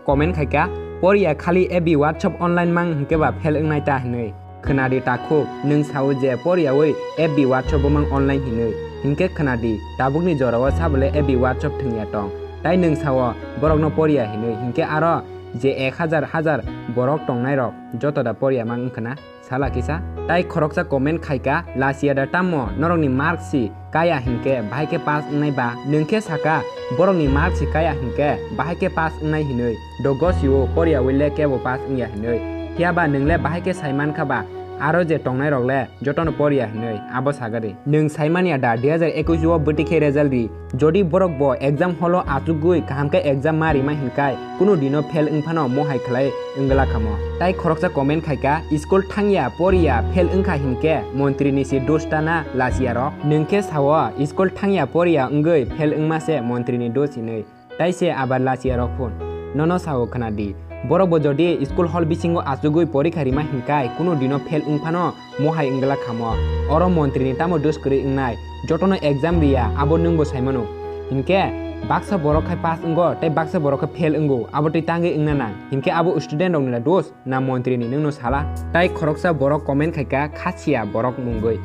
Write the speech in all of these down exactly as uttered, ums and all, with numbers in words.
Comment khaika, "Poriya khali F B WhatsApp online mang hinkhe ba fail wngnai ta hinwi." Khwnadi takhuk, nwng sao je poriyawi F B WhatsApp bo mang online hinwi. Hinkhe khwnadi, tabukni jorao sabole F B WhatsApp thwngya tong. Tai nwng sao borokno poriya hinwi, hinkhe aro je ek hajar hajar borok tongnairok joto da poriya mang wngkhwna? Sala kisa. Tai khoroksa comment khaika, "Lachia da tammo, norokni mark si kaya hinkhe bahai khe pass wngnai ba?" Nwng khe saka, "Borokni mark si kaya hinkhe bahai khe pass wngnai hinwi. Dogo sio poriyawi le kebo pass wngya hinwi. Phiya ba nwng le bahai khe sai mankha ba, aro je tongnairok le jotono poriya hinwi abo sagadi. Nwng sai manya da dui hajar ekush o bwtwi khe result ri. Jodi borok bo exam hall o achugwi kaham khe exam ma rima hinkai kunu dino fail wngphano mohai khlai wngla khamo." Tai khoroksa comment khaika, "School thangya poriya fail wngkha hinkhe montri ni si dos ta na lachia rok?" Nwng khe sao, "School thangya poriya wngwi fail wngma se montri ni dos hinwi." Tai se abar lachia rok phun. Nono sao khwnadi. Borok bo jodi school hall bisingo achugwi porikha rima hinkai kunu dino fail wngphano mohai wngla khamo. Oro montri ni tamo dos kwrwi wngnai? Jotono exam riya, abo nwng bo sai mano. Hinkhe baksa borok khai pass wngo, tei baksa borok khai fail wngo, abo twi tangwi wngna nang. Hinkhe abo student rok ni dos na montri ni, nwng no sala? Tai khoroksa borok comment khaika, "Khasia borok mungwi.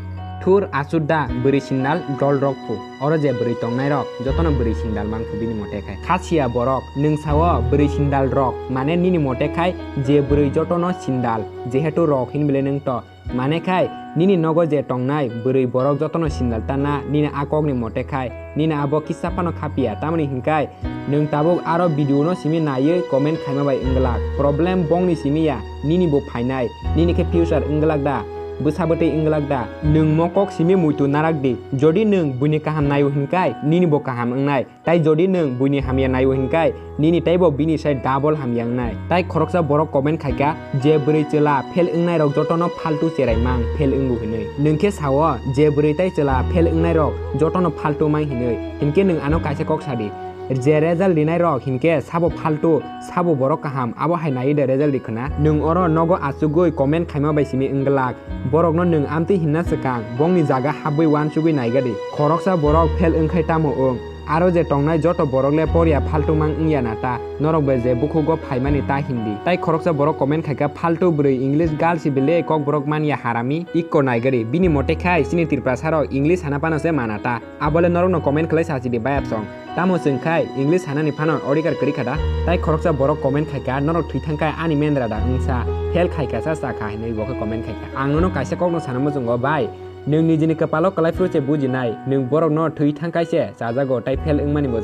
Thur asur da bwrwi sindal dol rok phu." Oro je bwrwi tongnai rok jotono bwrwi sindal mang phu bini mote khai. Khasia borok, nwng sao bwrwi sindal rok, mane nini mote khai je bwrwi jotono sindal, jehetu rok hin bile nwng to. Mane khai, nini nogo je tongnai bwrwi borok jotono sindal ta na, nini a kokni mote khai, nini abo kisa phano khapia, tamoni hinkai nwng tabuk aro video no simi naiwi comment khaima bai wngglak. Problem bongni simi ya, nini bo phainai, nini khe future wngglak da, bwsa bwtwi wngglak da? Nwng mo kok simi muitu narak di, jodi nwng buini kaham naio hinkai, nini bo kaham wngnai. Tai jodi nwng buini hamya naio hinkai, nini teibo bini sai double hamya wngnai. Tai khoroksa borok comment khaika, "Je bwrwi chwla fail wngnai rok jotono phaltu cherai mang fail wngo," hinwi. Nwng khe sao, je bwrwi tai chwla fail wngnai rok jotono phaltu mang hinwi. Hinkhe nwng ano kaisa kok sadi, je result rinai rok hinkhe sabo phaltu, sabo borok kaham, abo hai naiwi de result ri khwna? Nwng oro nogo achugwi comment khaima bai simi wngglak. Borokno nwng amtwi hinna swkang, bongni jaga habwi uansugwi naigadi. Khoroksa borok fail wngkhai tamo wng? Aro je tongnai joto borok le poriya phaltu mang wngya na ta? Norok bai je bukhugo phaimani ta hindi. Tai khoroksa borok comment khaika, "Phaltu bwrwi English girl si bile kokborok manya harami." Ikko naigadi, bini mote khai chini Tiprasa rok English hana phano se mana ta? Abo le norokno comment khlai sachidi bayapsong. Tamo chwng khai English hanani phano odhikar kwrwi kha da? Tai khoroksa borok comment khaika, "Norok thwi thangkha ani mendra da wngsa, fail khaika sa cha kha," hinwi bo khe comment khaika. Ang nono kaisa kokno sana muchungo bai, nwng nijini kwpalo kwlai phuru se bujinai, nwng borokno thwi thangkai se chajago tai fail wngmani bo